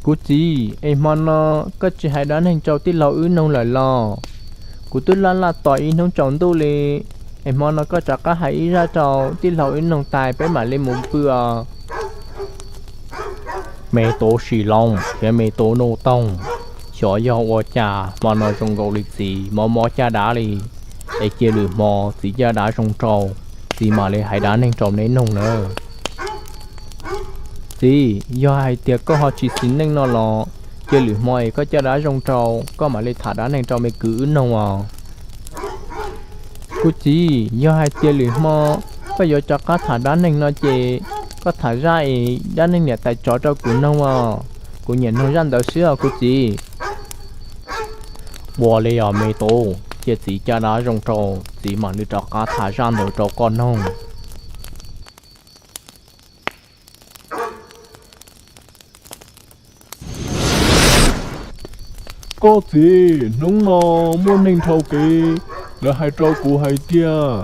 Kuv txiv, es hmo no koj tsis hais dab neeg rau tij laug wb noog lawm los? Kuv twb laj laj tos ib hnub tsaus ntuj li, es hmo no koj rov qab hais ib zaj rau tij laug wb noog tas peb mam li mus pw os. Me tub Sis Loob thiab me tub Nuj Toog, xyov yog ua cas hmo no zoo nkaus li txiv mob mob caj dab li, es cia lwm hmo txiv caj dab zoo rau, txiv mam li hais dab neeg rau neb noog nawb. Txiv, yog hais tias koj ho tsis xis neej no los, cia lwm hmo es koj caj dab zoo rau koj mam li tham dab neeg rau me kwv wb noog os. Kuv txiv, yog hais tias lwm hmo koj yuav rov qab tham dab neeg no ces koj tham zaj es dab neeg niam tais tsov rau kuv noog os. Kuv nyiam noog zaj ntawd xwb os kuv txiv. Ua li os me tub, cia txiv caj dab zoo rau, txiv mam li rov qab tham zaj ntawd rau koj noog. Koj txiv, hnub no muaj neeg dhau kev, lawv hais rau kuv hais tias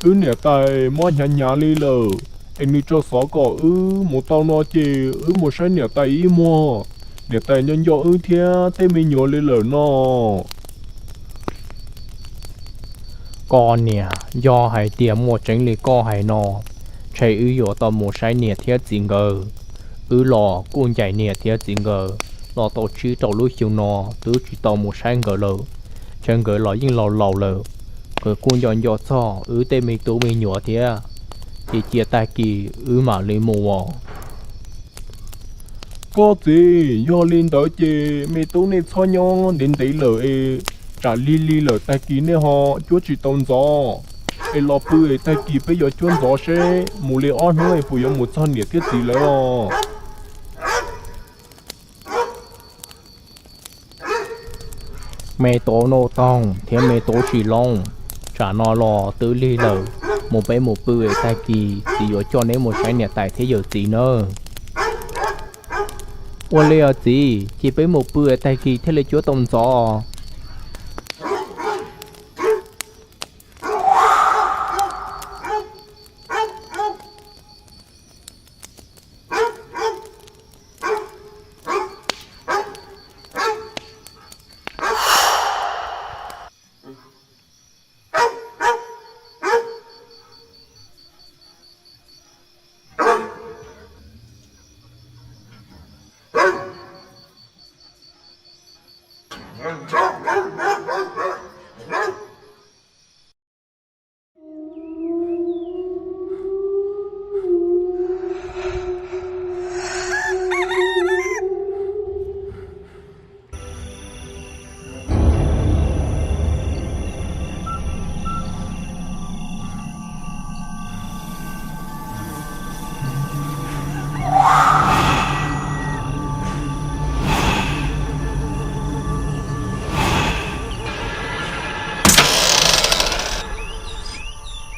wb niam tais mob hnyav hnyav li lawm, es nws tso xov kom wb mus tau no ces wb mus saib niam tais ib muag, niam tais nco nco wb thiab tej me nyuam li lawm no. Koj niam, yog hais tias muaj tseeb li koj hais no, ntshe wb yuav tau mus saib niam thiab txiv nkawd. Wb los kuj ncaim niam thiab txiv nkawd los tau tsib rau lub xyoo no twb tsis tau mus saib nkawd lawm. Ntshe nkawd los yeej laus laus lawm, nkawd kuj nco nco txog wb tej me tub me nyuam thiab, ces cia tag kis wb mam li mus os. Koj txiv, yog li ntawd ces me tub nej txhob nyob ntev ntev lawm es, tsam lig lig lawm tag kis nej ho cuab tsis tau ntxov, es los pw es tag kis peb yuav cuab ntxov seb mus li ob hnub es puas yuav mus txog niam thiab txiv lawv os. Me tub Nuj Toog thiab me tub Sis Loob, tsam no los twb lig lawm, mus peb mus pw es tag kis txiv yuav coj neb mus saib niam tais thiab yawm txiv nawb. Ua li os txiv, ces peb mus pw es tag kis thiaj li cuab tau ntxov.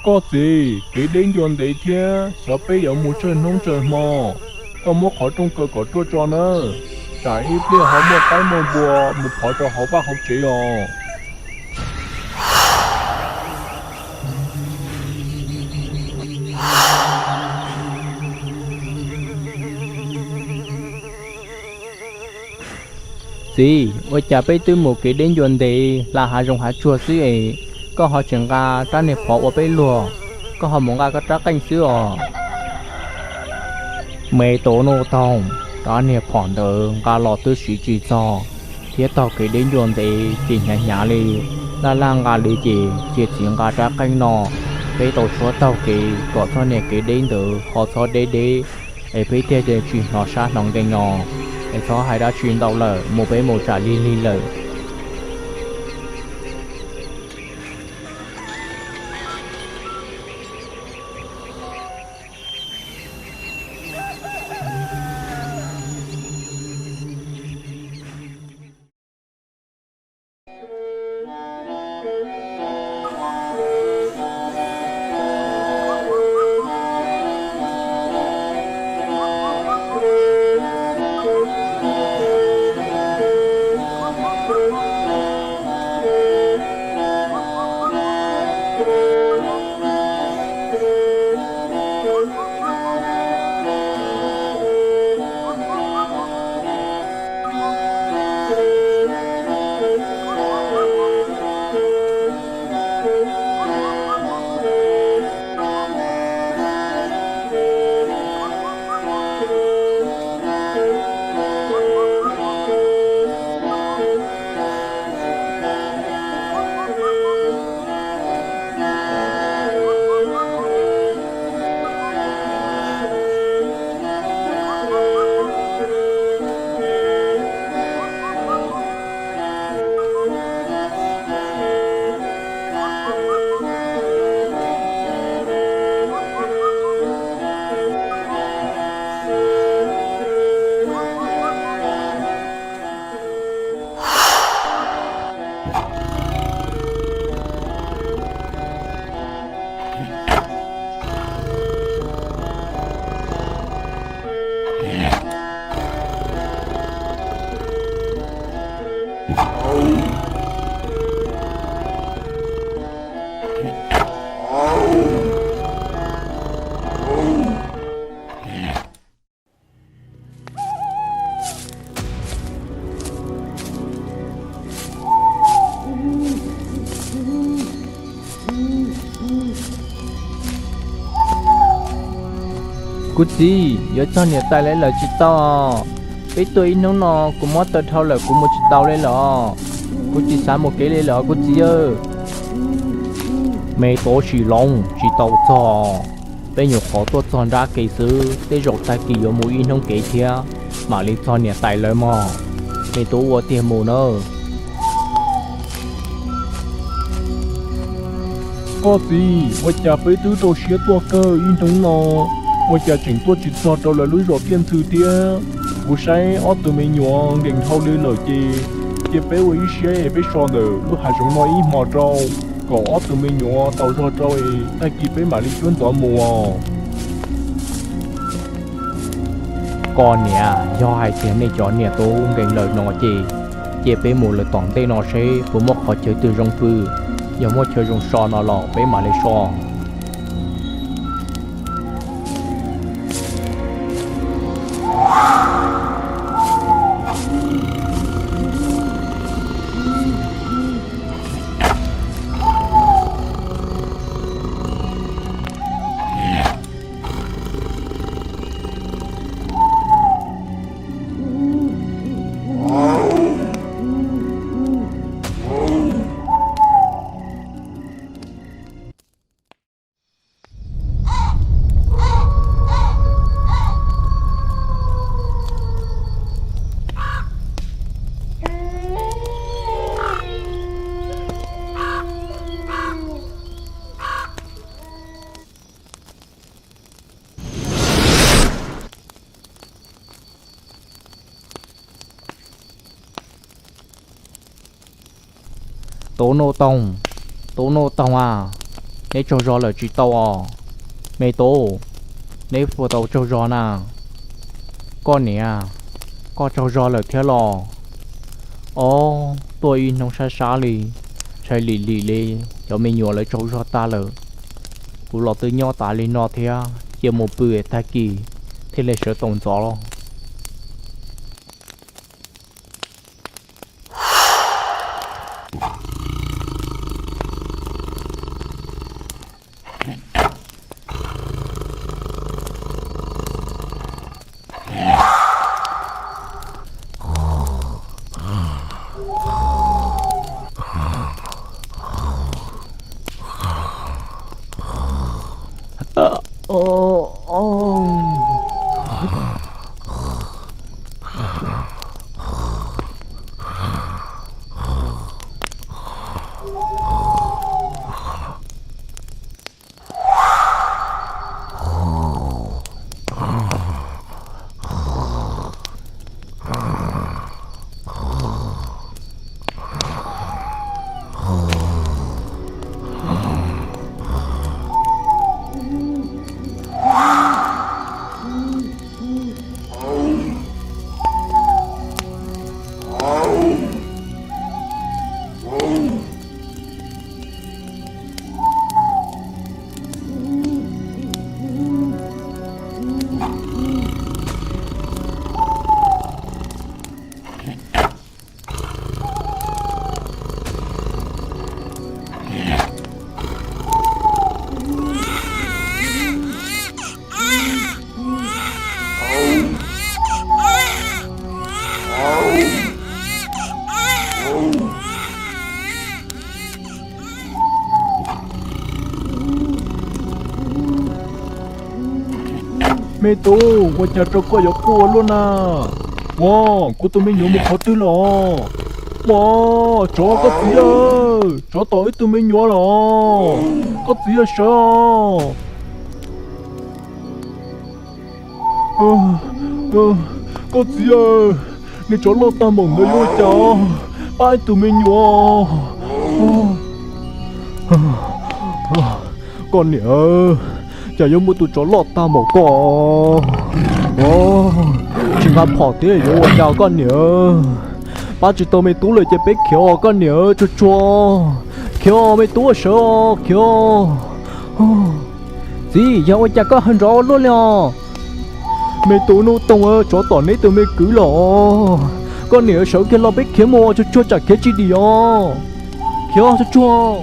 Koj txiv, kev deb ncua ntev thiab xyov peb yuav mus tsawg hnub tsawg hmo, koj muab qhov rooj kaw kom ruaj tso nawb, tsam ib pliag ho muaj qaib muaj npua mus phov rau hauv vaj hauv tsev os. Txiv, ua cas peb twb mus kev deb ncua ntev hla hav zoov hav tsuag xwb es koj ho tseem nqa rab niag phom ua peb luag, koj ho mus nqa koj rab qeej xwb os. Me tub Nuj Toog, rab niag phom ntawd nqa los twb siv tsis txog, thiab taug kev deb ncua ntev ces hnyav hnyav li, laj laj nqa li ces cia txiv nqa rab qeej no, peb tau suab taug kev kom txoj niag kev deb ntawd ho txhob deb deb, es peb thiaj tsis hnov sab hnov nkees os. Es txhob hais dab tsi ntau lawm, mus peb mus tsam lig lig lawm. Kuv txiv, yuav txog niam tais lawv lawm tsis tau. Peb tuaj ib hnub no kuv mob taw dhau lawm, kuv mus tsis tau li lawm. Kuv tsis xav mus kev li lawm kuv txiv aw. Me tub, sim loos tsis tau txog, peb nyuam qhuav tuaj txog nrab kev xwb, tej zaum tag kis yuav mus ib hnub kev thiab mam li txog niam tais lawv mog. Me tub, ua tiag mus nawb. Koj txiv, ua cas peb twb rau siab tuaj kawg ib hnub no, ua cas tseem tuaj tsis txog rau lawv lub zos Tiaj Ntxhw thiab? Kuv saib ob tug me nyuam nkees dhau li lawm ces cia peb ua ib siab es peb so ntawm lub hav zoov no ib hmo rau, kom ob tug me nyuam tau zog rau es tag kis peb mam li cuab ntxov mus. Koj niam, yog hais tias nej cov niam tub nkees lawm no ces cia peb mus lawm tom ntej no seb puas muaj qhov chaw twg zoo pw, yog muaj chaw zoo so no los peb mam li so. Tub Nuj Toog, Tub Nuj Toog a, neb tsaug zog lawm tsis tau os? Me tub, neb puas tau tsaug zog na? Koj niam, koj tsaug zog lawm thiab los? Ob, tuaj ib hnub sab sab li, ntshai lim lim li, cov me nyuam lawv tsaug zog tag lawm. Kuv los twb nyob tas li no thiab, cia mus pw tag kis thiaj li sawv tau ntxov los. Me tub, ua cas rau koj yuav quaj ua luaj na? Ua, kuv tus me nyuam mus qhov twg los? Ua, tsov, koj txiv aw, tsov tom wb tus me nyuam los. Koj txiv aw, sawv os. Koj txiv aw, niag tsov loj tag npaum ntawd yuav ua cas pab ib tug me nyuam? Koj niam, cas yuav muaj tus tsov loj tag npaum koj? Tsis nqa phom thiab yuav ua cas koj niam? Pab tsis tau me tub lawm ces peb khiav os koj niam, tsuag tsuag. Khiav os me tub, sawv os, khiav os. Txiv, yog ua cas koj hawv nrov ua luaj li os? Me tub Nuj Toog, tsov tom neb tus me kwv los. Koj niam, sawv kiag los peb khiav mus, tsuag tsuag tsam khiav tsis dim os. Khiav tsuag tsuag.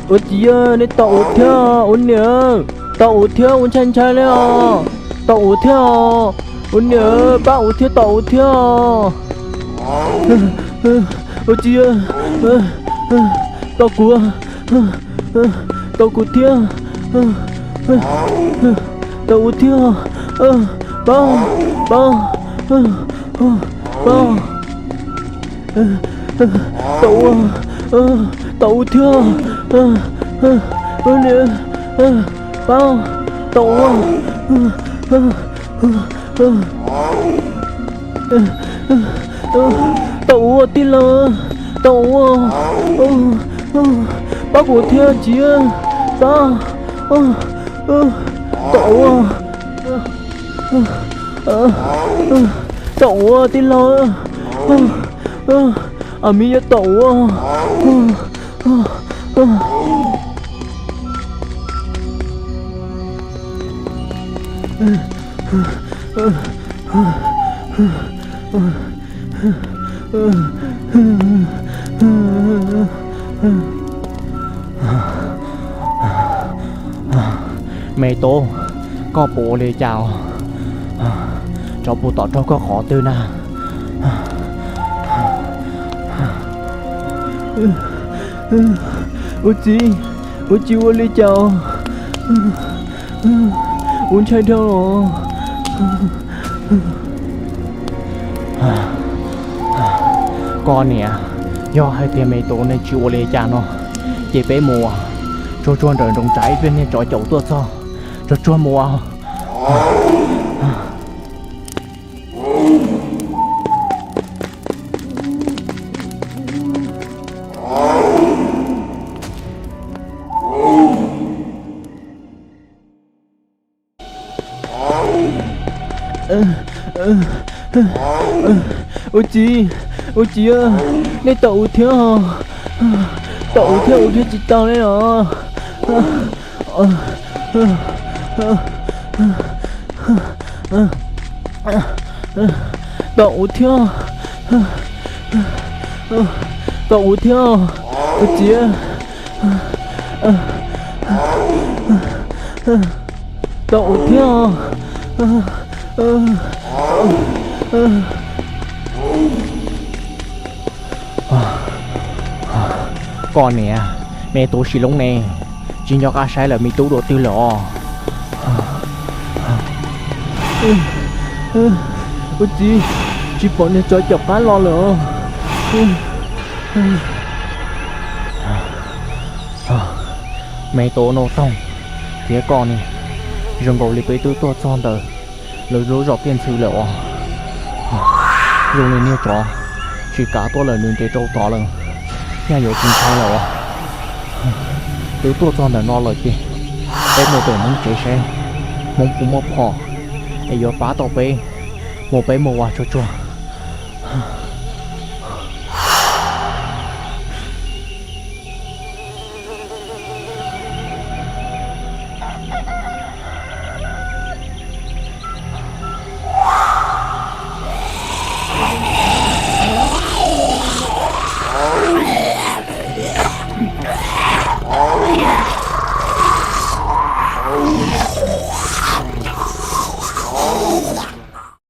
Ua txiv, nej tos ua thiab, ua niam, tos ua thiab, ua ntshai ntshai li os, tos ua thiab, ua niam, pab ua thiab, tos ua thiab. Ua txiv, tos kuv, tos kuv thiab, tos ua thiab, pab, pab, pab, tos ua, tos ua thiab, ua niam, pab, tos ua, tos ua tij laug, tos ua, pab kuv thiab txiv, pab, tos ua, tos ua tij laug, a mi yuav tos ua, Me tub, koj puas ua li cas os? Tsov puas tom raug koj qhov twg na? Ua txiv, ua txiv ua li cas? Ua ntshai dhau los. Koj niam, yog hais tias me tub nej tsis ua li cas no, ces peb mus tsuag tsuag nraum nroog tsam ib pliag niag tsov caum tuaj txog. Tsuag tsuag mus. Ua txiv, ua txiv, nej tos ua thiab, tos ua thiab, ua thiab tsis tau li os. Tos ua thiab, tos ua thiab, ua txiv, tos ua thiab. Koj niam, me tub Sis Loob ne, tsis nco qab saib lawm me tub dua twg lawm os. Ua txiv, tsis pom niag tsov caum qab los lawm os. Me tub Nuj Toog thiab koj ne, zoo nkaus li peb twb tuaj txog ntawm lawv lub zos Tiaj Ntxhw lawm os. Zoo li niag tsov tsis kav tuaj lawm nws nres rau tod lawm, thiaj yuav tsis ntshai lawm os. Twb tuaj txog ntawm no lawm ces peb mus pem Hmoob tsev seb Hmoob puas muaj phom es yuav pab tau peb, mus peb mus ua tsuag tsuag.